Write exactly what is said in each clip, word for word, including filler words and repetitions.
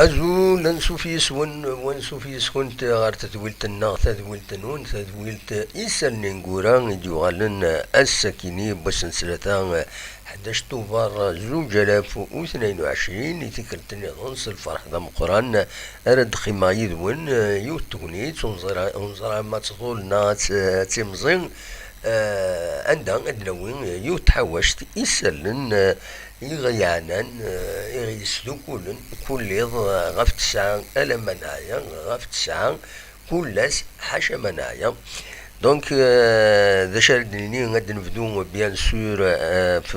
Azul, ansuf yes-wen, wansuf yes-kent ɣer tedwilt-nneɣ, tadwilt-nwen, tadwilt Isallen Ineggura i d-yuɣalen ass-akini n wass n ttlata, ḥdac Tubeṛ zuǧ alaf u tnayen u ɛecrin, i tikkelt nniḍen s lferḥ d ameqqran ara d-qqimeɣ yid-wen, yiwet tegnit, ur neẓra, ur neẓra ma ad tḍul neɣ ad tt-, ad timẓi, eh, anda ad d-nawi yiwet tḥawact isallen, eh, i ɣ-yeɛnan, eh, i ɣ-yesdukulen kul iḍ, eh, ɣef tesɛa alamma neɛya, ɣef tesɛa kul ass ḥaca ma neɛya. Donc, eh, d acu ara d-nini, ad d-nebdu bien sûr, eh, f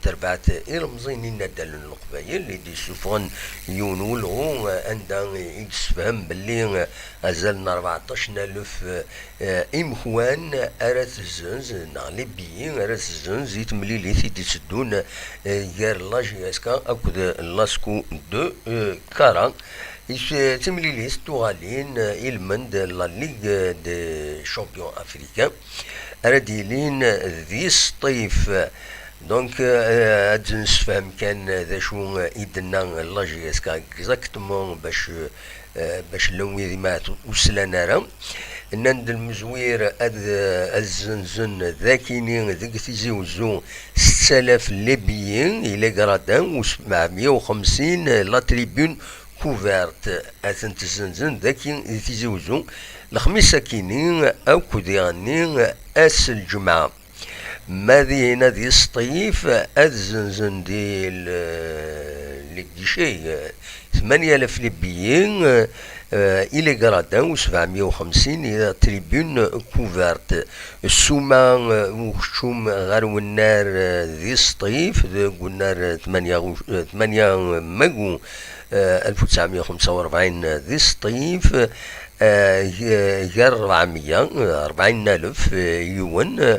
terbaɛt ilemẓiyen inaddalen n Leqbayel i d-yessufɣen yiwen n ulɣu, eh, anda i yessefhem belli, eh, azal n rbeɛṭac n alef, eh, eh, imekwan ara tezzenz, neɣ Libyi ara tezzenz i temlilit i d-iteddun, eh, gar la J S K akked l'ASCO de, eh, Kara. Is-, eh, timlilit tuɣalin, eh, ilmend la Ligue des Champions Africains ara d-yilin di Sṭif. Donc, eh, ad d-nessefhem kan d acu i d-tenna la J S K exactement bac, eh, bac llan wid i ma ur slan ara. Nnan-d lmezwir ad, ad zzenzen dakini deg Tizi Wezzu setta alaf Libyi i les gradins u sebɛemya u xemsin la tribune couverte. Ad tent-zzenzen daki di Tizi Wezzu lexmis akini akk diɣenni ass n lǧemɛa. Ma dihin ad yesṭif, ad zzenzen di l-, les guichets, eh, tmanya alaf Libyi, eh, i les gradins u sebɛemya u xemsin i la tribune couverte. Ssuma, eh, ukeččum ɣer wennar, eh, di Sṭif, deg wennar, eh, tmanya, eh, tmanya Magu, eh, alef u tesɛemya u xemsa u rebɛin di Sṭif, eh, g-, gar rebɛemya, eh, rebɛin alef, eh, yiwen, eh,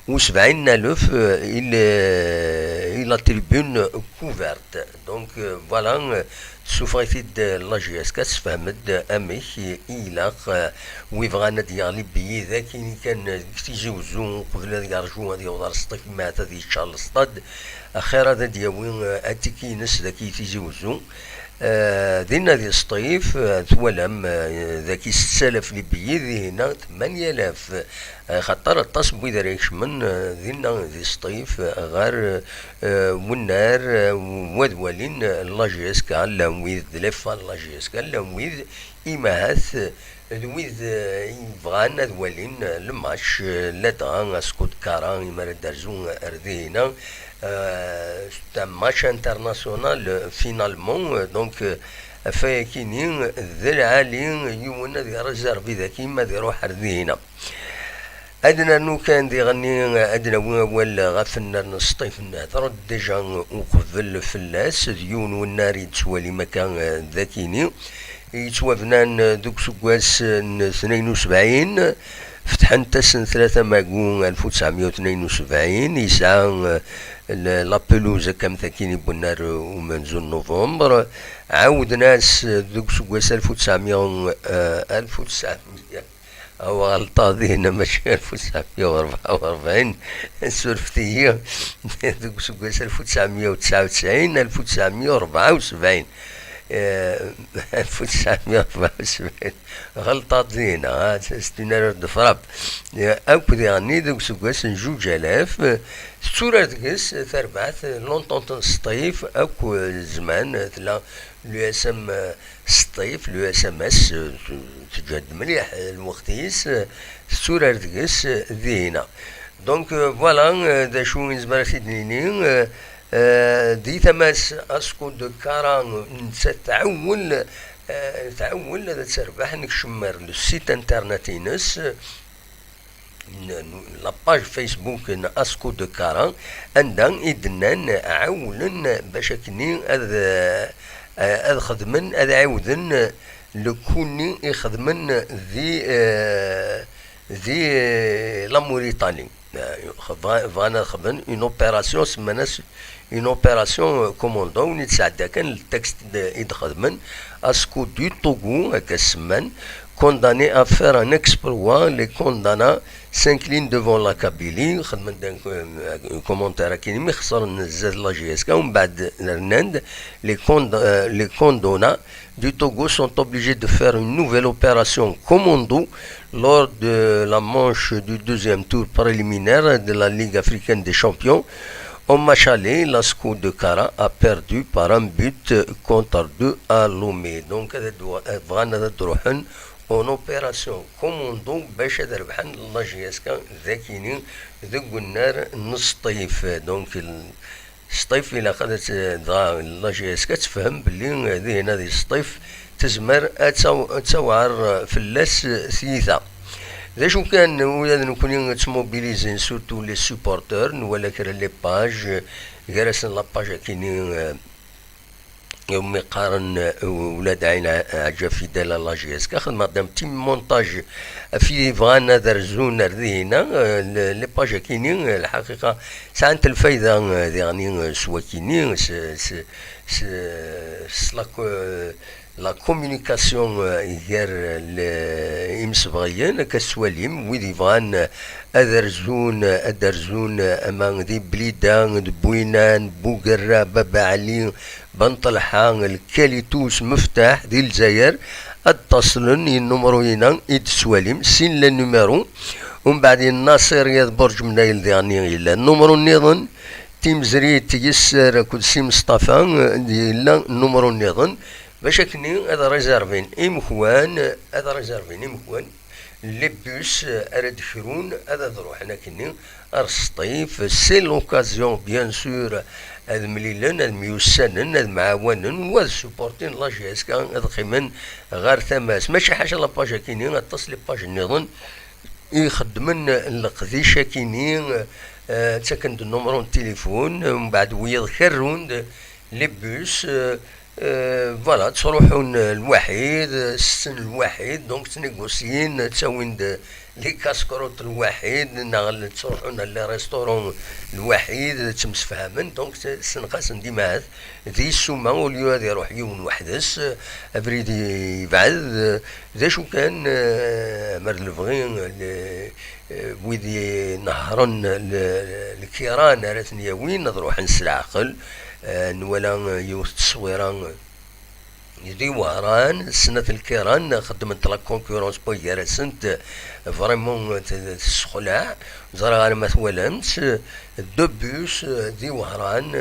u sebɛin alef, eh, i l-, i la tribune couverte. Donc, euh, voilà, euh, tessufeɣ-it-id, euh, la J S K, tessefhem-d, euh, amek i, i ilaq, euh, wi bɣan ad yaɣ Libyi d akini kan, euh, deg Tizi Wezzu, uqbel ad yerǧu ad yaweḍ ar Sṭif, ma ad yeččar lestad, axir ad d-yawi, euh, atiki-ines daki i Tizi Wezzu. Euh, dinna di Sṭif, euh, twalam, euh, daki setta alaf Libyi, dihina tmanya alaf. Eh, xaṭer aṭas n wid ara ikecmen, eh, dinna di Sṭif, eh, ɣer, eh, wennar, eh, wad walin, eh, la J S K, llan wid d les fans n la J S K, llan wid imahat, eh, d wid, eh, yebɣan ad walin, eh, le match, eh, ladɣa ASCO de Kara, imi ara d-rzu, eh, ar dihina, eh, c'est un match international, eh, finalement, eh, donc, eh, ɣef wayakini, d lɛali, yiwen ad ireservi daki, ma ad iruḥ ar dihina. Ad nernu kan diɣenni, ad d-nawi awal ɣef unnar n Sṭif, nehder-d déjà uqbel fell-as, d yiwen n unnar i d-tettwalim akka, eh, dakini, yettwabnan deg useggas n tnayen u sebɛin, fetḥent-asen tlata magu alef u tesɛemya u tnayen u sebɛin, yesɛa, eh, l-, la pelouse akka am takini n unnar umenzu n novembre, ɛawden-as deg useggas alef u tesɛemya, eh, alef u tesɛemya, awa ɣelṭeɣ dinna, mačči alef u tesɛemya u rebɛa u rebɛin, surfet-iyi, deg useggas alef u tesɛemya u tesɛa u tesɛin, alef u tesɛemya u rebɛa u sebɛin, eh, alef u tesɛemya u rebɛa u sebɛin, ɣelṭeɣ dinna, ah, c'est une erreur de frappe. Eh, akk diɣenni deg useggas n zuǧ alaf, eh, tetturar deg-s terbaɛt, eh, l'Entente n Sṭif, akk, eh, zzman, eh, tella l'U S M, eh, Sṭif, l'U S M S, eh, t-, teǧhed mliḥ, eh, lweqt-is, eh, tetturar deg-s, eh, dihina. Donc, eh, voilà, eh, d acu i nezmer ad t-id-nini, eh, eh, di tama-s ASCO de Kara, nettat tɛewwel, eh, tɛewwel ad terbeḥ, nekcem ar le site internet-ines, eh, n, n, la page Facebook n ASCO de Kara, anda i d-nnan ɛewlen bac akkenni ad, eh, ad xedmen, ad ɛiwden lekku-nni i xedmen di, eh, di, eh, la Mauritanie. Eh, bɣa-, bɣan ad xedmen une opération, semman-as une opération, euh, commando, win i d-sɛedda kan le texte d-, i d-xedmen, ASCO du Togo, akka semman, Condamné à faire un exploit, les Kondana s'inclinent devant la Kabylie. Xedmen-d un, un commentaire akkin mi xesren zdat la J S K, umbeɛd rnan-d: les Kond-, euh, les Kondona du Togo sont obligés de faire une nouvelle opération commando lors de la manche du deuxième tour préliminaire de la Ligue africaine des champions. Au match aller, l'ASCO de Kara a perdu par un but contre deux à Lomé. Donc, ad d-, bɣan ad d-ruḥen en opération commando bac ad rebḥen la J S K dakini deg unnar n Sṭif. Donc, Sṭif ilaq ad tt-, dɣa la J S K ad tefhem belli, eh, dihin ad Sṭif tezmer ad taw-, ad tawɛer fell-as, eh, tyita. D acu kan, ula d nekkni ttmobilizin, surtout les supporters, nwala kra les pages, eh, gar-asen la page akini, eh, umi qqaren, eh, ula d Ɛin Ɛ-, Ɛeǧǧa fidèle à la J S K, xedmeɣ-d un petit montage ɣef yebɣan ad rzun ar dihina, eh, le-, les pages akini, eh, lḥaqiqa sɛant lfayda, eh, diɣni, eh, s wakini, s, s, s, s la co-, la communication, eh, gar, eh, le-, imsebɣiyen, akka tettwalim, wid yebɣan, eh, ad rzun, eh, ad rzun, eh, ama di Blida, d Bwinan, Bugerra, Baba Ɛli, Benṭelḥa, Lkalitus, Meftaḥ, di Lezzayer, ad ṭṭaslen i nnumru-ina i d-tettwalim, sin le numéro, umbeɛd i Naṣir Yat Burǧ Mnayel diɣni yella nnumru nniḍen, Timezrit, Yesser akked Si Meṣṭafa, eh, yella nnumru nniḍen, bac akkenni ad réservin imekwan, ad réservin imekwan, les bus, eh, ara d-krun, ad, ad ruḥen akkenni ar Sṭif. C'est l'occasion, bien sûr, ad mlilen, ad myussanen, ad mɛawanen, wa ad supportin la J S K, ad qqimen ɣer tama-s. Mačči ḥaca la page akini, aṭas les pages nniḍen i ixeddmen leqdic akini, eh, ttaken-d nnumru n tilifun, mbeɛd wiyaḍ kerrun-d les bus, eh, eh, voilà, ttruḥun lwaḥid, setten lwaḥid, donc ttnégocyin, ttawin-d les casse-croûtes lwaḥid, neɣ ttruḥun ar les restaurants lwaḥid, ttemsefhamen, donc s-, senqasen-d imahat di ssuma, au lieu ad iruḥ yiwen weḥd-s, abrid yebɛed. D acu kan, eh, mer d lebɣi, le-, eh, wid inehhren le-, lkiran ara ten-yawin, ad ruḥen s leɛqel. Eh, nwala yiwet n tteswira di Wehran, snat lkiran xeddment la concurrence n gar-asent, vraiment t-, tessexlaɛ. Ẓriɣ ara ma twalam-tt, deux bus di Wehran,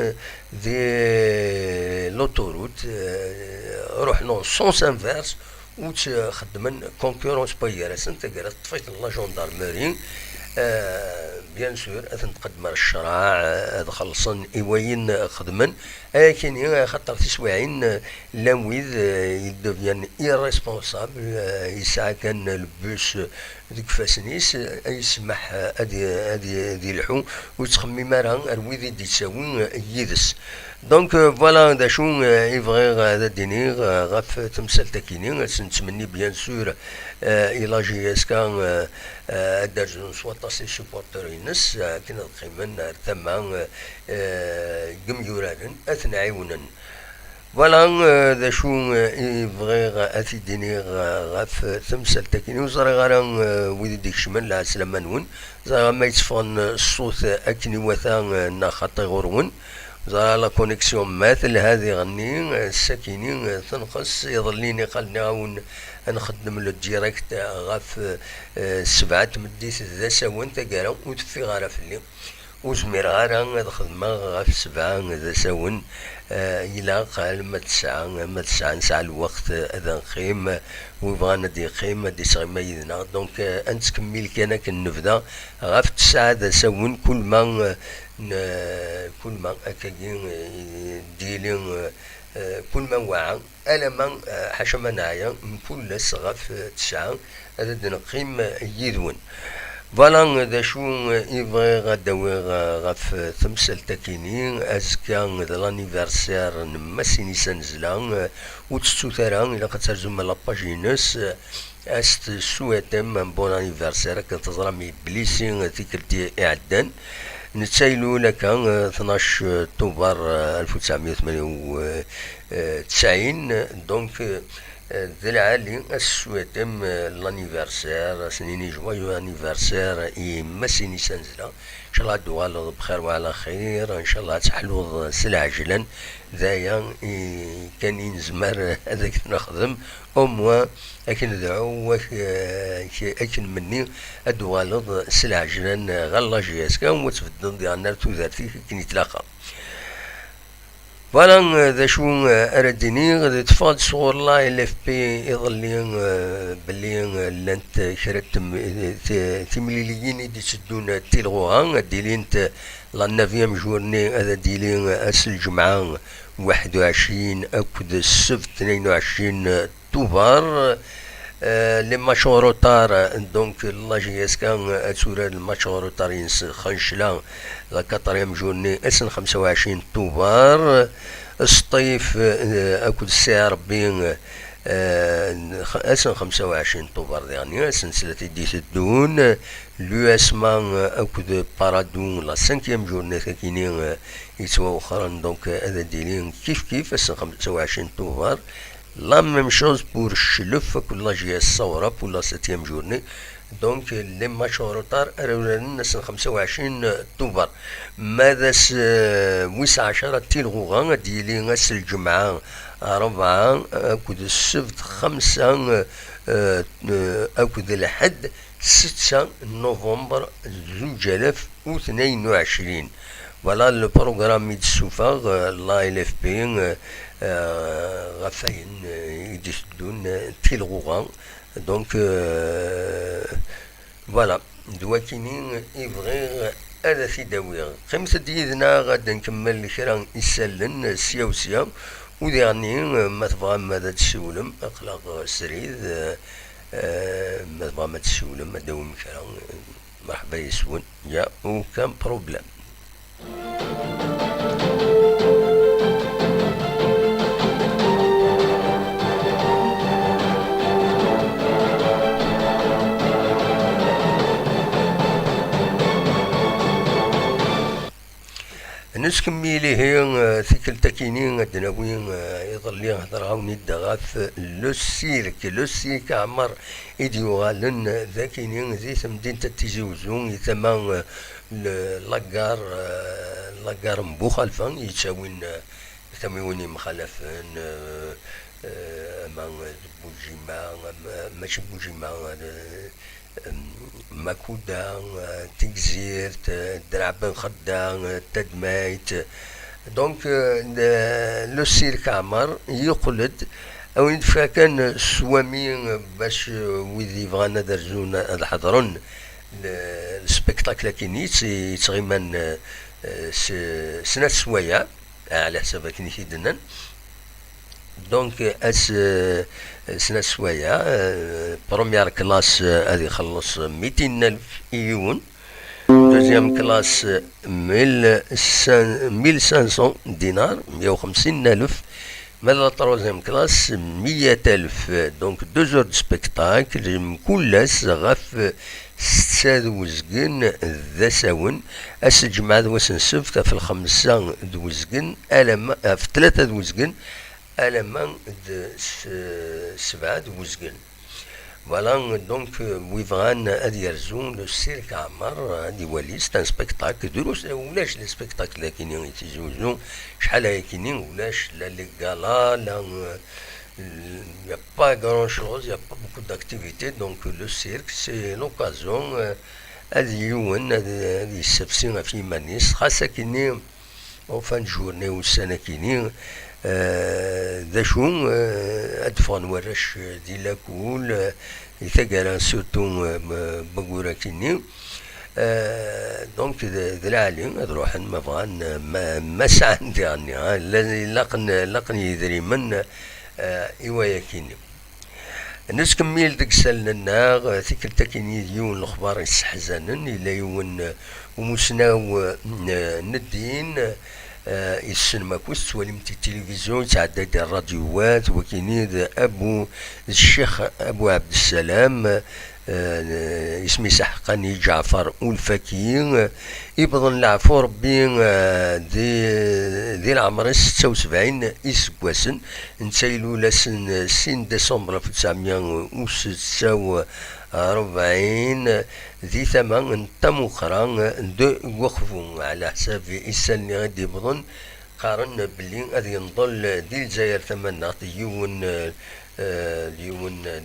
di l'autoroute, eh, ruḥen en sens inverse, u ttxeddmen concurrence n gar-asent, taggara teṭṭef-iten la gendarmerie. Eh, bien sûr, ad ten-tqeddem ar ccṛeɛ, eh, ad xellṣen i wayen xedmen. Ayakini, axaṭer tiswiɛin, eh, llan wid, eh, ils deviennent irresponsables, eh, yesɛa kan le bus, eh, deg ifassen-is, eh, yesmeḥ, eh, ad, ad, ad yelḥu, ur yettxemmim ara ar wid i d-yettawi, eh, yid-s. Donc, euh, voilà d acu, euh, i bɣiɣ, euh, ad d-iniɣ, euh, ɣef temsalt-akini. Ad s-nettmenni, bien sûr, euh, i la J S K, euh, euh, ad d-rzun s waṭas i supporters-ines, euh, akken ad qqimen ar tama, euh, euh, n yimyuraren, ad ten-ɛiwnen. Voilà, euh, d acu, euh, i bɣiɣ ad t-id-iniɣ, euh, ɣef temsalt-akini. Ur ẓriɣ ara, euh, wid i d-ikecmen, lɛeslama-nwen. Ẓriɣ ma yetteffɣen, euh, ṣṣut akken iwata, euh, neɣ xaṭi ɣur-wen. Ẓriɣ la connexion ma telha diɣenni, euh, sakini, euh, tenqes. Iḍelli niqal nniɣ-awen ad nxeddem le direct ɣef, euh, ssebɛa n tmeddit d asawen, taggara ur teffiɣ ara fell-i. Ur zmireɣ ara ad xedmeɣ ɣef ssebɛa d asawen. Eh, ilaq alma d tesɛa, alma d tesɛa nesɛa lweqt ad neqqim. Wi bɣan ad yeqqim, ad yettɣima yid-neɣ. Donc, eh, ad nettkemmil kan akken nebda ɣef tesɛa d asawen, kul ma, eh, n-, kul ma akkagi, eh, d-yili, eh, eh, kul ma nweɛa, alamma, eh, ḥaca ma neɛya, mkul ass ɣef, eh, tesɛa, ad d-neqqim, eh, yid-wen. Voilà, eh, d acu, eh, i bɣiɣ ad d-awiɣ, eh, ɣef, eh, temsalt-akini. Azekka, eh, d l'anniversaire n Mass Inis Anezla, eh, ur tt-ttut ara, ilaq ad terzum la page-ines, eh, ad s-tessuɛtem un bon anniversaire, akken teẓram yeblisi, eh, tikkelt i iɛeddan. Netta ilul akka, eh, tnac, eh, Tubeṛ, eh, alef u tesɛemya u tmanya u tesɛin. Donc, eh, D lɛali, ad s-swétem, euh, l'anniversaire, ad s-nini joyeux anniversaire i yemma-s-ines anezla. Ncallah ad d-tuɣaleḍ bxir wa ɛla xir, ncallah ad teḥluḍ s lɛejlan. D aya i kan i nezmer ad ak-t-nexdem, au moins ad k-nedɛu, ad k-, ad k-, ad k-nmenni ad d-tuɣaleḍ s lɛejlan ɣer la J S K, u ad tbeddeḍ diɣen ar tudert-ik akken i tlaqqa. Voilà, euh, d acu, euh, ara d-iniɣ, d teffeɣ-d sɣur la L F P iḍelli, euh, belli, euh, llant, euh, kra n tem-, euh, ti-, timliliyin i d-itteddun, euh, tilɣuɣa, ad d-ilint, euh, la neuvième journée, ad d-tili, euh, ass n lǧemɛa waḥed u ɛecrin akked ssebt tnayen u ɛecrin, euh, Tubeṛ, euh, les matchs en retard, euh, donc la J S K, euh, ad turar le match en retard-ines, Xencla, la quatrième journée, ass n xemsa u ɛecrin Tubeṛ, Sṭif, euh, akked Ssi Ṛebbi, euh, ass n xemsa u ɛecrin Tubeṛ diɣen, ass n tlata i d-iteddun, l'U S M A, euh, akked Paradou, la cinquième journée, takini, euh, yettwawexxren, donc, euh, ad d-ilin kif kif, ass n xemsa u ɛecrin Tubeṛ, La même chose pour Cclef akked la J S Sawrap pour la septième journée. Donc, les matchs en retard ara uraren ass n xemsa u ɛecrin Tubeṛ. Ma d ass, euh, wis ɛecṛa Tilɣuɣa, ad d-yili ass n lǧemɛa ṛebɛa akked ssebt xemsa, euh, euh, akked lḥedd setta novembre zuǧ alaf u tnayen u ɛecrin. Voilà le programme i d-tessufeɣ, euh, la L F P, euh, euh, ɣef wayen, euh, i d-iteddun, euh, tilɣuɣa. Donc, euh, voilà, d wakini i bɣiɣ ad t-id-awiɣ. Qqimet-d yid-neɣ ad nkemmel kra isallen, euh, sya u sya. U diɣenni, euh, ma tebɣam ad d-tessiwlem, aql-aɣ srid, euh, euh, ma tebɣam ad tessiwlem, ad d-tawim kra, euh, Merḥba yes-wen, y a aucun problème. Nettkemmil ihi, eh, tikkelt akini ad d-nawi, eh, iḍelli hedreɣ-awen-id ɣef le cirque. Le cirque Ɛmer i d-yuɣalen d akini di temdint n Tizi Uzzu, i tama, eh, n la gare, eh, la gare n Buxalfa, yettawin, eh, tamiwin yemxalafen, eh, eh, ama d Bujima, ama, mačči Bujima, eh, em, Makuda, eh, Tigzirt, eh, Draɛ Ben Xedda, eh, Tadmayt. Donc, eh, le, le cirque Ɛmer yeqqel-d, a wen-d-fka kan s wami, eh, bac, eh, wid yebɣan ad rzun ad ḥeḍren le, le spectacle akini yettɣiman, eh, eh, s, snat swayeɛ, ɛla ḥsab akken i t-id-nnan. Donc, ass, euh, snat swayeɛ, euh, première classe, euh, ad ixelleṣ mitin alef i yiwen. Deuxième classe, mille cinq cents dinar, meyya u xemsin alef. Ma d la troisième classe, meyya alef. Donc, deux heures de spectacle, mkul ass ɣef setta d uzgen d asawen, ass n lǧemɛa d wass n ssebt ɣef lxemsa d uzgen, alamma, ɣef tlata d uzgen, alamma d s-, sebɛa d uzgen. Voilà, donc, euh, wi bɣan ad yerzu le cirque Ɛmer, ad iwali, c'est un spectacle, drus, ulac le spectacle akini i Tizi Uzzu, acḥal ayakini ulac, la les galas, la, euh, Il n'y a pas grand-chose, il n'y a pas beaucoup d'activités, donc le cirque, c'est l'occasion, euh, ad yiwen ad, ad yessefsi ɣef yiman-is, xas akini, en fin de journée, ussan akini, euh, d acu, euh, ad d-ffɣen warrac, euh, di lakul, euh, di taggara, surtout, euh, m-, waggur akini. Euh, donc, d, d lɛali ad ruḥen, ma bɣan, ma, ma sɛan diɣenni, ha, la-, laqen, laqen yidrimen, euh, i wayakini. Nettkemmil deg isallen-nneɣ, euh, tikkelt akini d yiwen n lexbar yesseḥzanen, yella yiwen, euh, umusnaw, euh, n, n ddin, euh, yessen makku tettwalim di tilivizyu, yettɛedday di rradyuwat, wakini d Abu, d Ccix Abu Ɛebdessalam, euh, eh, isem-is aḥeqqani Ǧaɛfar Ulfaki, eh, iwweḍen leɛfu Ṛebbi, eh, di, di leɛmer-is setta u sebɛin iseggasen, netta ilul ass n sin décembre alef u tesɛemya u setta u ṛebɛin, di tama n Tamuxra, eh, de Guexbu, ɛla ḥsab isallen i d-iwwḍen, qqaren belli ad yenḍel di Lezzayer Tamaneɣt yiwen, eh, eh, yiwen, eh,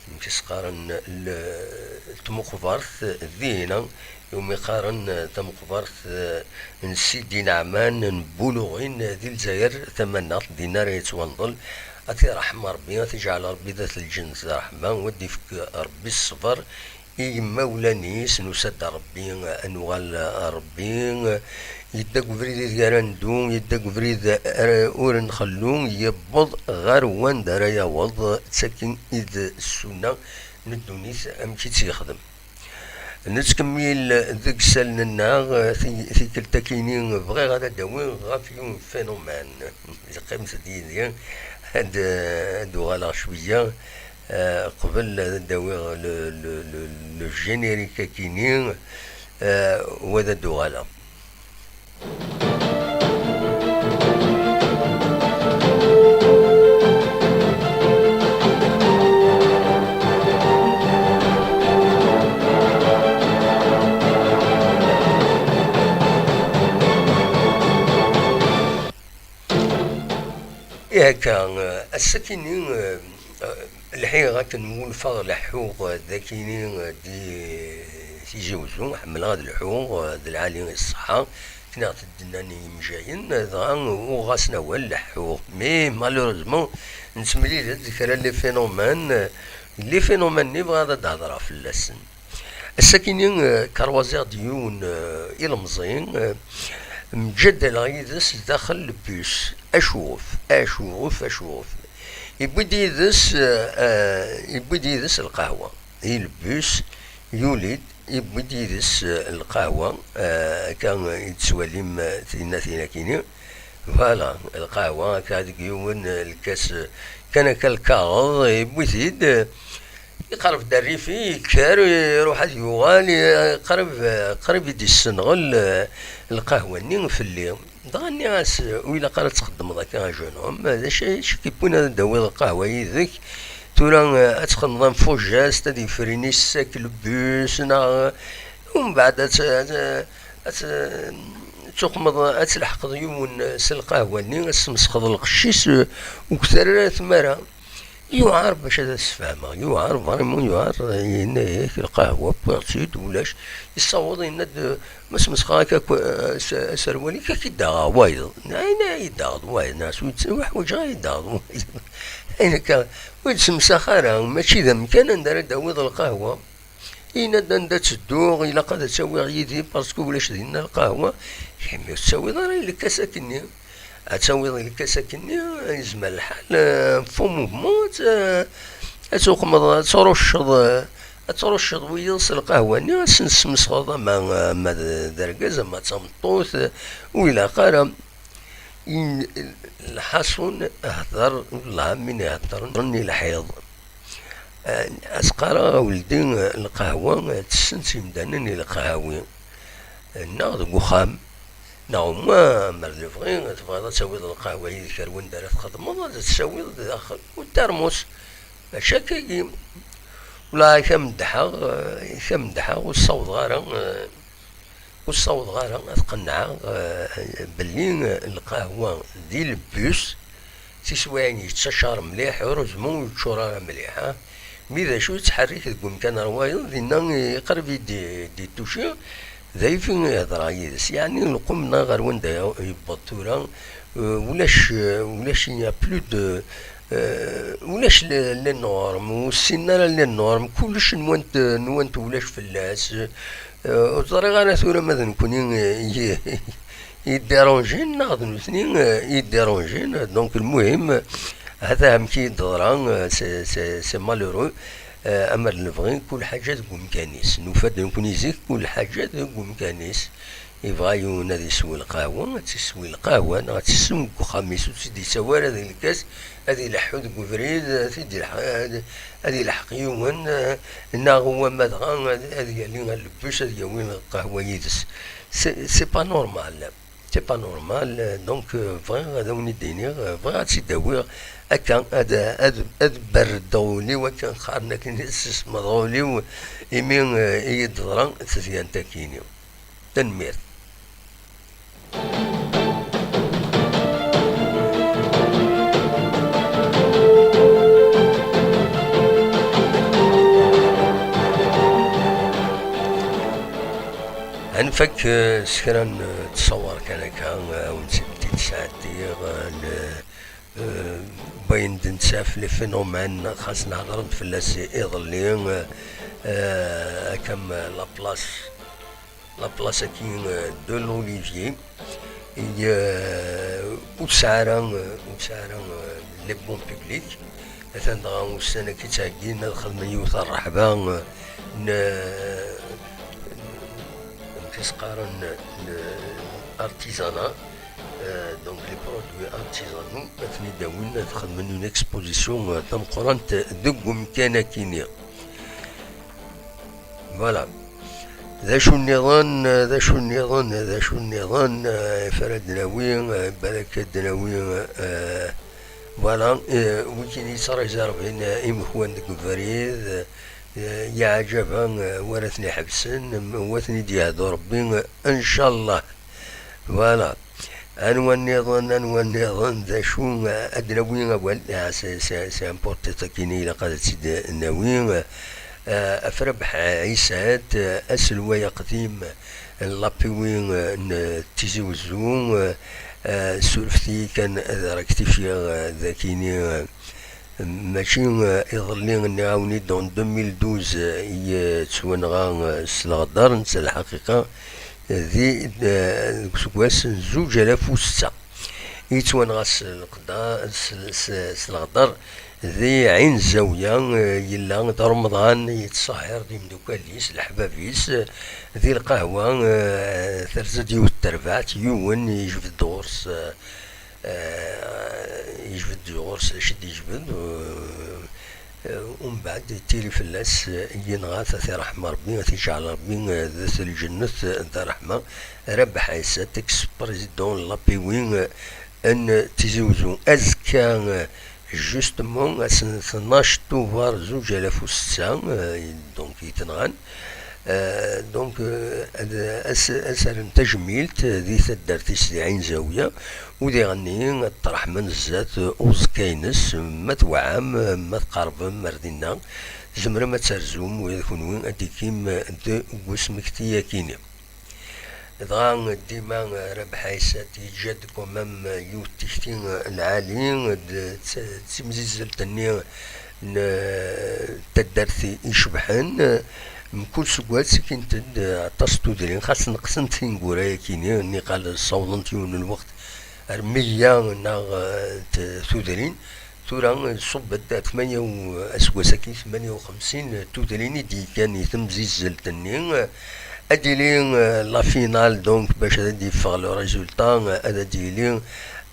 amek i s-qqaren, l-, tmuqbert dina, iwumi qqaren tamuqbert, eh, n Sidi Neɛman n Buluɣin di Lezzayer Tamaneɣt, dinna ara yettwanḍel. Ad t-iṛḥem Ṛebbi, ad t-iǧɛel Ṛebbi dat lǧennet d ṛṛeḥma, u ad d-ifk Ṛebbi ṣṣber i yimawlan-is. Nusa-d ar Ṛebbi, ad nuɣal ar Ṛebbi. Yedda deg ubrid ideg ara neddu, yedda deg ubrid ara, ur nxellu, yewweḍ ɣer wanda ara yaweḍ. D tagi i d ssuna n ddunit, amek i tt-yexdem. Nettkemmil deg isallen-nneɣ, ti-, tikkelt-akini bɣiɣ ad d-awiɣ ɣef yiwen n phénomène. Qqimet-d yid-i, ad, ad d-uɣaleɣ cwiya, eh, qbel ad d-awiɣ le, le, le, le générique akini, eh, u ad d-uɣaleɣ. Ihi akka, eh, ass-akini, eh, eh, lḥiɣ akken wulfeɣ leḥḥuɣ, eh, d akini, eh, di Tizi Wezzu, ḥemmleɣ ad lḥuɣ, eh, d lɛali i ṣṣeḥḥa, akken i ɣ-d-nnan yimejjayen, eh, dɣa uɣeɣ-asen awal leḥḥuɣ. Mais, malheureusement, nettemlil-d kra n les phénomènes, eh, les phénomènes-nni bɣiɣ ad d-hedreɣ fell-asen. Ass-akini, eh, karwaziɣ-d yiwen, eh, ilemẓi, eh, mǧadaleɣ yid-s daxel le bus, acuɣef, acuɣef, acuɣef. Yewwi-d yid-s, eh, eh, yewwi-d yid-s lqahwa. Di le bus, yuli-d, yewwi-d yid-s, eh, lqahwa, eh, akka i d-tettwalim, eh, tinna, tin akini. Voilà, lqahwa, akka deg yiwen, eh, lkas, eh, kan akka lkaɣeḍ, yewwi-t-id, eh, Iqerreb-d rrif-i, yekker, iruḥ ad yuɣal, i-, qrib, qrib i d-issenɣel, eh, lqahwa-nni fell-i. Dɣa nniɣ-as, "Ur ilaq ara ad txeddmeḍ akka, a jeune homme. D acu, acu i k-yewwin ad d-tawiḍ lqahwa yid-k? Tura, eh, ad txedmeḍ am fujast, ad yefrini ssakk lebus, neɣ, eh, umbeɛd ad tt-, ad tt-, ad tt-, ad tuqmeḍ, ad tleḥqeḍ yiwen s lqahwa-nni, ad tesmesxeḍ lqecc-is, eh, ur k-terri ara tmara." Yuɛer bac ad as-sfehmeɣ, yuɛer, vraiment yuɛer, yenna-yak lqahwa wwiɣ-tt-id, ulac, yessaweḍ yenna-d, ma smesxeɣ akka, ak-, as-, aserwal-ik, ad k-id-aɣeɣ wayeḍ. Ayen ad yi-d-taɣeḍ wayeḍ, neɣ s wi tt-, ur ḥwaǧeɣ ad yi-d-taɣeḍ wayeḍ. Ayen akka, ur d-semsax ara, mačči d amkan anda ara d-tawiḍ lqahwa. Yenna-d anda ttedduɣ, ilaq ad tt-awiɣ yid-i, parce que ulac dinna lqahwa. Imi ur tt-tawiḍ ara i lkas akkenni. Ad tawiḍ lkas akkenni, yezmer lḥal, euh, faux mouvement, ad, ad tuqmeḍ, ad trucceḍ, ad trucceḍ wiyeḍ s lqahwa-nni, ad sen-tesmesxeḍ ama, ama d, d argaz, ama d tameṭṭut, ur ilaq ara. In-, lḥaṣun, hder, wellah am win iheddren i lḥiḍ. Eh, as-qqareɣ a weldi, eh, lqahwa, eh, tessen-tt imdanen i leqhawi. Eh, neɣ deg uxxam, neɣ uma mer d lebɣi tebɣiḍ ad tawiḍ lqahwa yid-k ar wanda ara txedmeḍ, ad tt-tawiḍ daxel utermus. Mačči akkagi. Wala ak-am-ddḥeɣ, eh, ak-am-ddḥeɣ, ur ssawḍeɣ ara, eh, Ur ssawḍeɣ ara ad qennɛeɣ, eh, belli, eh, lqahwa di lebus, tiswiɛin yettacar mliḥ, heureusement ur yeččur ara mliḥ, ah. Mi d acu yettḥerrik deg umkan ar wayeḍ, dinna i qrib i d-, d-ituci, d ayfi i hedreɣ yid-s. Yeɛni lqum-nneɣ ɣer wanda yewweḍ tura, eh, ulac, eh, ulac, il n'y a plus de, eh, ulac les, les normes, ur ssinen ara les normes, kullec nwant, nwant ulac fell-as. Eh, ur ẓriɣ ara tura ma d nekkni, eh, i, i yeddiranjin neɣ d nutni, eh, i yeddiranjin. Donc, lmuhim, eh, hata amek i d-teḍra, eh, c'est, c'est, c'est malheureux. Eh, amer lebɣi, kul ḥaǧa deg umkan-is. Nufa-d nekkni zik, kul ḥaǧa deg umkan-is. Yebɣa yiwen ad yeswi lqahwa, ad tt-iswi lqahwa, neɣ ad tt-iswi deg uxxam-is, ur tt-id-yettawi ara di lkas, ad ileḥḥu deg ubrid, ad t-id-ileḥ-, ad, ad ileḥq yiwen, eh, neɣ wama dɣa ad, ad yali ɣer lebbuc, ad yawi lqahwa yid-s. C'est, c'est pas normal. C'est pas normal. Donc, euh, bɣiɣ ad awen-id-iniɣ, euh, bɣiɣ ad tt-id-awiɣ akka, ad, ad, ad berrdeɣ ul-iw, akken qqaren akken i tessemdeɣ ul-iw, imi, euh, i yi-d-teḍra tedyant akkin-iw. Tanemmirt. Ad nfak, eh, s kra n, eh, ttṣawar kan akka, eh, ad wen-tt-id-sɛeddiɣ, eh, n, eh, wayen d-nettaf, les phénomènes, xas nehder-d fell-as iḍelli, eh, eh, akka am la place, la place-agi, euh, de l'Olivier, i, euh, ur tesɛi ara, euh, ur tesɛi ara, euh, les bons publics. Atan dɣa ussan-agi ttheggin ad xedmen yiwet rreḥba, euh, n, n, amek i s-qqaren, n artisanat, euh, donc les produits artisanaux, ad ten-id-awin, ad xedmen une exposition, euh, tameqqrant deg umkan-agi-nni. Voilà. D acu nniḍen, d acu nniḍen, d acu nniḍen, eh, f ara d-nawi, eh, balak ad d-nawi, eh, voilà, eh, wigin yettreẓẓarben, eh, imekwan deg ubrid, eh, yeɛǧaben, eh, wa ara ten-iḥebsen, wa ten-id-yehdu Rebbi, eh, ncallah. Voilà. Anwa nniḍen, anwa nniḍen, d acu, eh, ad d-nawi awal, eh, c'est, c'est, c'est important akkin, ilaq ad tt-id-nawi, eh, ɣef Rabeḥ Ɛisat, eh, aselway aqdim n l'APW, eh, n Tizi Wezzu, eh, eh, surfet-iyi kan ad rectifier, eh, d akkin, eh, Mačči, eh, iḍelli, nniɣ-awen-id, en deux mille douze, eh, i, eh, yettwanɣa, eh, s leɣder, netta lḥaqiqa, eh, di, eh, deg useggas n zuǧ alaf u setta. I yettwanɣa s leqda-, s, s, s leɣder di Ɛin Zawiya, eh, yella d Remḍan yettṣehhir d imeddukal-is, leḥbab-is, eh, di lqahwa, eh, terza-d yiwet terbaɛt, yiwen yejbed-d ɣur-s, eh, Eh, yejbed ɣur-s acu d-yejbed, eh, eh, umbeɛd yettili fell-as, eh, yenɣa-t, ad t-iṛḥem Ṛebbi, ad t-iǧɛel Ṛebbi, eh, d at lǧennet, eh, d ṛṛeḥma. Rabeḥ Ɛisa, ex-président n l'APW, eh, n Tizi Wezzu. Azekka, eh, justement, ass n tnac Tubeṛ zuǧ alaf u setta, eh, donc, i t-nɣan. Eh, donc, eh, ad, as, as rren tajmilt, eh, di taddart-is di Ɛin Zawiya, u diɣenni ad ṭṭerḥmen zdat, eh, uẓekka-ines, ma twɛam, eh, ma tqerbem ar dinna, tzemrem ad terzum, ula d kunwi ad d-tikim, eh, deg usmekti-akini. Dɣa, eh, dima, eh, Rabeḥ Ɛisa yeǧǧa-d quand même, eh, yiwet tikti, eh, lɛali, eh, d, d, d timzizzelt-nni n, eh, taddart icebḥen, eh, mkul seggas ttikint-d, eh, aṭas n tudrin, xas neqsent tineggura-yakini, niqal ssawḍent yiwen n lweqt ar meyya neɣ, eh, t-, tudrin. Tura, eh, ṣubb-d ar tmanya u, aseggas-agi, tmanya u xemsin tudrin i d-yekkan i temzizzelt-nni. Ad d-yili, eh, la finale, donc, bac ad d-yeffeɣ le résultat, eh, ad d-yili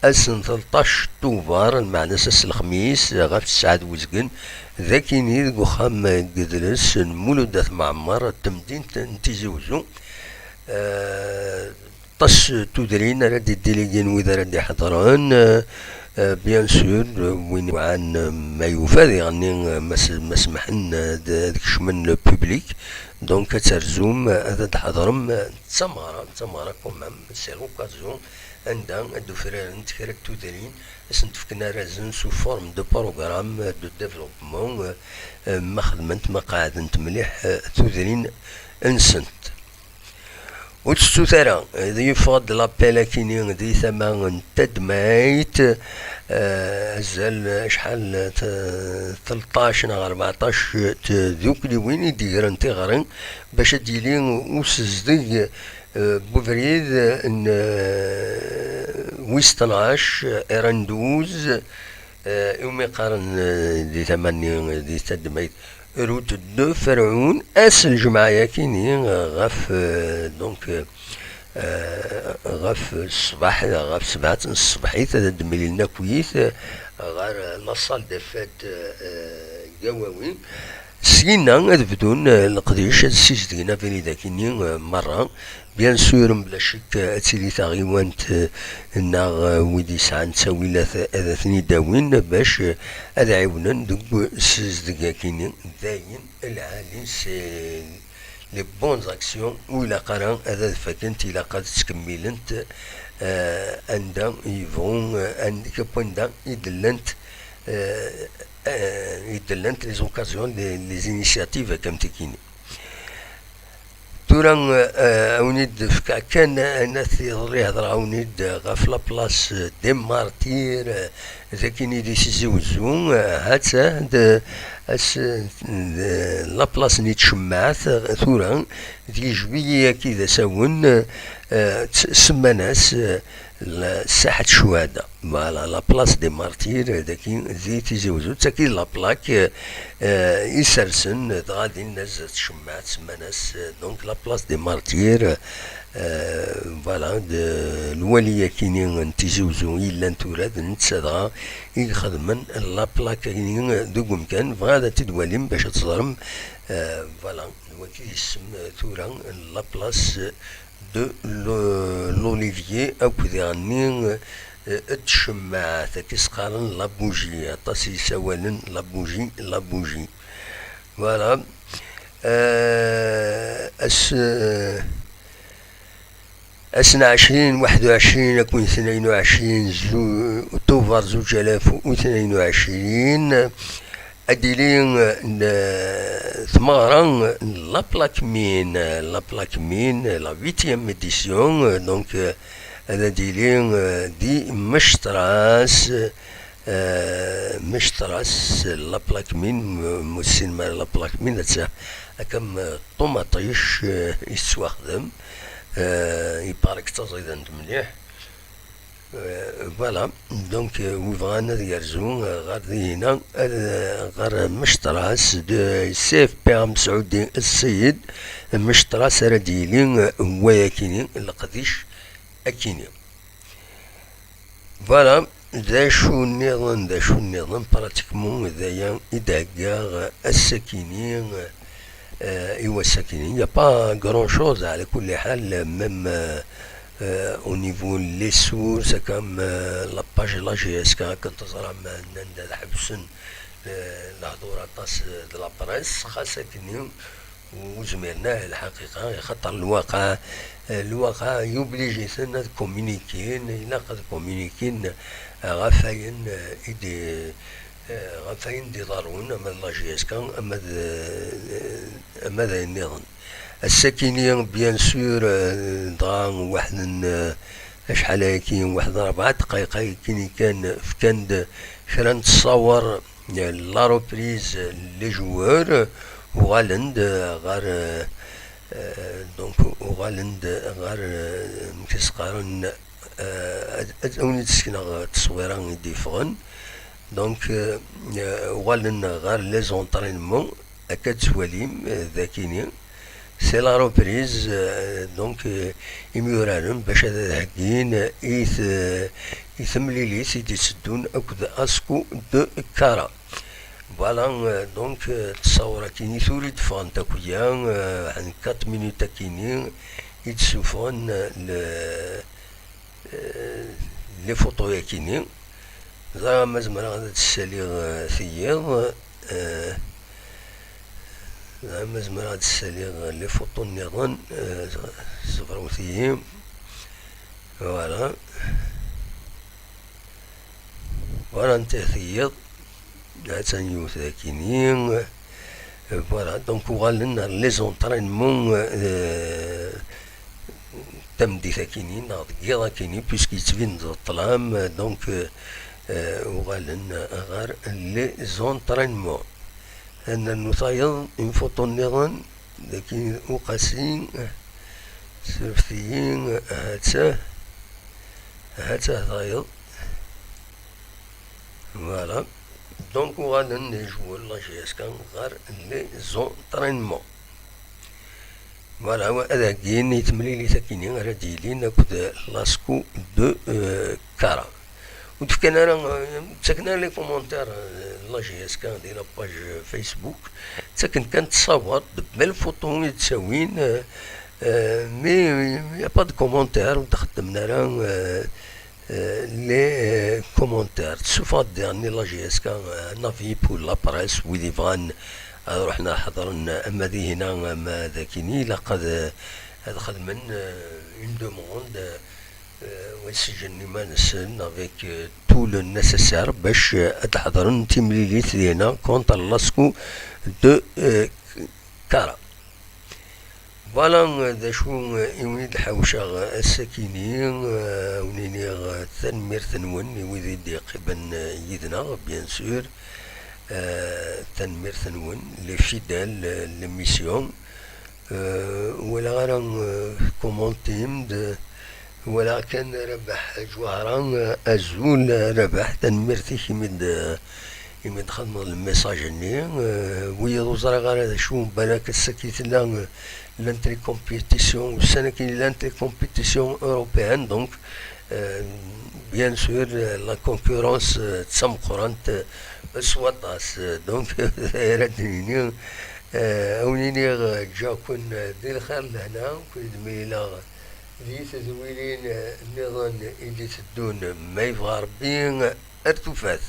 ass n tleṭṭac Tubeṛ, lmeɛna ass n lexmis, ɣef tesɛa d uzgen, d akini deg uxxam n yidles n Mulud At Mɛemmer, n temdint n Tizi Wezzu. Eh, aṭas n tudrin ara d-iddiligin wid ara d-iḥeḍren, eh, eh, bien sûr, eh, win iwɛan, eh, ma yufa diɣenni, eh, ma s-, ma semḥen, eh, ad, ad kecmen le public, donc ad terzum, eh, ad d-tḥeḍrem, eh, d tameɣra, d tameɣra quand même, c'est l'occasion, anda ad d-ufrarent kra n tudrin, ad sent-fken arrazen sous forme de programme de développement, eh, eh, ma xedment, ma qeɛdent mliḥ, eh, tudrin-nsent. Ur tettut ara, d yeffeɣ-d l'appel akini di tama n tadmayt, eh, azal acḥal, t-, tleṭṭac neɣ rbeɛṭac tdukkliwin i d-igren tiɣri bac ad d-yili usezdeg, eh, n ubrid n, eh, wis tnac, R N douze, eh, iwumi qqaren, eh, di tama-nni, di tadmayt, Route de Ferɛun, ass n lǧemɛa-yakini, ɣef, euh, donc, euh, eh, ɣef ṣṣbeḥ, ɣef sebɛa n tṣebḥit, ad d-mlilen akkit, eh, ɣer la salle des fêtes, eh, Gawawi. Syin-a ad bdun, eh, leqdic, ad ssizdgen abrid akini, eh, merra. Bien sûr, mebla ccek, eh, ad tili taɣiwant, eh, neɣ, eh, wid yesɛan ttawilat, eh, ad ten-id-awin bac, eh, ad ɛiwnen deg usizdeg akini. Dayen lɛali, c'est les bonnes actions ur ilaq ara ad ad-fakent, ilaq ad ttkemmilent, eh, anda yebɣu, eh, and-, akk anda i d-llant, eh, eh, i d-llant les occasions, les, les initiatives, akka am tikini. Tura, eh, a wen-id-fkeɣ kan, eh, anat iḍelli hedreɣ a wen-id ɣef la place des martyrs, eh, d akini di Tizi Wezzu, eh, ha-tt-a d, as-, d, la place-nni tcemmaɛt, eh, tura, di juillet-agi d asawen, eh, tt-, semman-as, eh, la, saḥet ccuhada. Voilà, la place des martyrs, eh, dagi di Tizi Wezzu, d tagi la plaque, eh, eh, isersen, eh, dɣa din ad tcemmaɛt, semman-as, eh, donc la place des martyrs, eh, voilà, d lwali akini n Tizi Wezzu yellan tura, d netta dɣa i ixedmen la plaque akini deg umkan. Bɣiɣ ad t-id-walim bac ad teẓrem, eh, voilà, wagi isem, eh, tura la place de l-, l'olivier akked iɣenni, eh, d tcemmaɛt, akka i s-qqaren la bougie, aṭas i yessawalen la bougie, la bougie. Voilà. Eh, ass, eh, ass n ɛecrin, waḥed u ɛecrin, akked tnayen u ɛecrin, zu-, Tubeṛ zuǧ alaf u tnayen u ɛecrin, ad d-tili, eh, n, eh, tmeɣra n la plaque mine, la plaque mine, la huitième édition, eh, donc, eh, ad d-tili, eh, di Mectras, eh, Mectras, la plaque mine, m-, ur tessinem ara la plaque mine, atta, akka am, eh, ṭumaṭic, eh, i tettwaxdem, eh, ipark d taẓidant mliḥ. Euh, voilà, donc, euh, wi bɣan ad yerzu, euh, ɣer dihina, ad, euh, ɣer Mectras, de C F P A Mesɛudi Ssid, Mectras ara d-yili, euh, wayakini, leqdic akini. Voilà, d acu nniḍen, d acu nniḍen, pratiquement, d aya i d-heggaɣ, euh, ass-akini, euh, euh, i wass-akini. Il n'y a pas grand-chose, ɛla kulli ḥal, même, euh, euh, au niveau les sources, comme, euh, la page la G S K, akken teẓram, euh, nnan-d ad ḥebsen, euh, lehdur aṭas, euh, de la presse, xas akkenni ur zmiren ara lḥaqiqa, axaṭer lwaqa, euh, lwaqa yublijiten ad communiquin, ilaq ad communiquin, euh, ɣef wayen, euh, i d-, eh, ɣef wayen d-iḍerrun, ama d la G S K, ama d, eh, ama d ayen nniḍen. Ass-akini, bien sûr, eh, dɣa waḥed n, eh, acḥal ayaki, waḥed rebɛa ddqayeq ayakini kan, fkan-d kra n ttṣawer, eh, la reprise, eh, les joueurs, eh, uɣalen-d, eh, ɣer, eh, eh, donc, uɣalen-d ɣer, eh, amek i s-qqaren, eh, ad, ad awen-id-sekneɣ tteswira i d-yeffɣen. Donc, euh, euh, uɣalen ɣer les entraînements, akka d-twalim, euh, d akini. C'est la reprise, euh, donc, euh, imyuraren bac ad heggin i t-, i temlilit i d-itteddun akked Asco de Kara. Voilà, euh, donc, euh, ttṣawur akini tura i d-ffɣent akk-ya, euh, n quatre minutes akini i d-ssufɣen, euh, le, euh, les photos-yakini. Ẓriɣ ma zemreɣ ad d-ssaliɣ, euh, tiyiḍ, euh, ẓriɣ ma zemreɣ ad d-ssaliɣ les photos nniḍen, euh, ṣebṛet-iyi. Voilà. Voilà, netta tiyiḍ. Attan yiwet dagini. Voilà, donc uɣalen ar les entraînements, euh, tameddit akini, neɣ deg yiḍ akini, puisque yettbin-d ṭṭlam, donc, euh, uɣalen ɣer les entraînements. Ad nernu tayeḍ, une photo nniḍen, dagi uqasi, sirfet-iyi, ha-tt-a, ha-tt-a tayeḍ. Voilà. Donc, uɣalen les joueurs n la G S K ɣer les entraînements. Voilà, ad heggin i temlilit akini ara d-yilin akked Lasco de euh, Kara. Ur d-fkan ara, euh, ttaken ara les commentaires euh, la J S K di la page Facebook. Ttaken kan ttṣawat de belles photos i d-ttawin, euh, euh, mais il n'y a pas de commentaires, ur d-xeddmen ara euh, euh, les euh, commentaires. Tessufeɣ-d diɣen la J S K euh, un avis pour la presse, wid yebɣan ad ruḥen ad ḥeḍren ama dihina ama dakini, ilaq ad ad xedmen euh, une demande euh, wa sǧen iman-nsen avec euh, tout le nécessaire bac euh, ad ḥeḍren timlilit dina contre Lasco de euh, Kara. Voilà euh, d acu euh, i wen-d-ḥawceɣ ass-akini, euh, wen-iniɣ euh, tanemmirt-nwen i wid i d-yeqqimen euh, yid-neɣ, bien sûr. Euh, tanemmirt-nwen, les fidèles euh, l'émission. Euh, walaɣ ara euh, commentim-d, walaɣ kan Rabaḥ Ǧwahra, euh, azul euh, Rabaḥ, tanemmirt-ik imi d imi d-xedmeḍ le message-nni. Euh, wiyaḍ ur ẓriɣ ara d acu, balak ass-agi tella euh, l'entrée compétition, ussan-agi l'entrée compétition européenne, donc euh, bien sûr euh, la concurrence euh, d tameqqrant euh, s waṭas. Euh, donc ara d-nini euh, a wen-iniɣ euh, ǧǧiɣ-ken euh, di lxir lehna, kull d ma yella di tedwilin euh, nniḍen i d-iteddun ma yebɣa Rebbi. Ar tufat.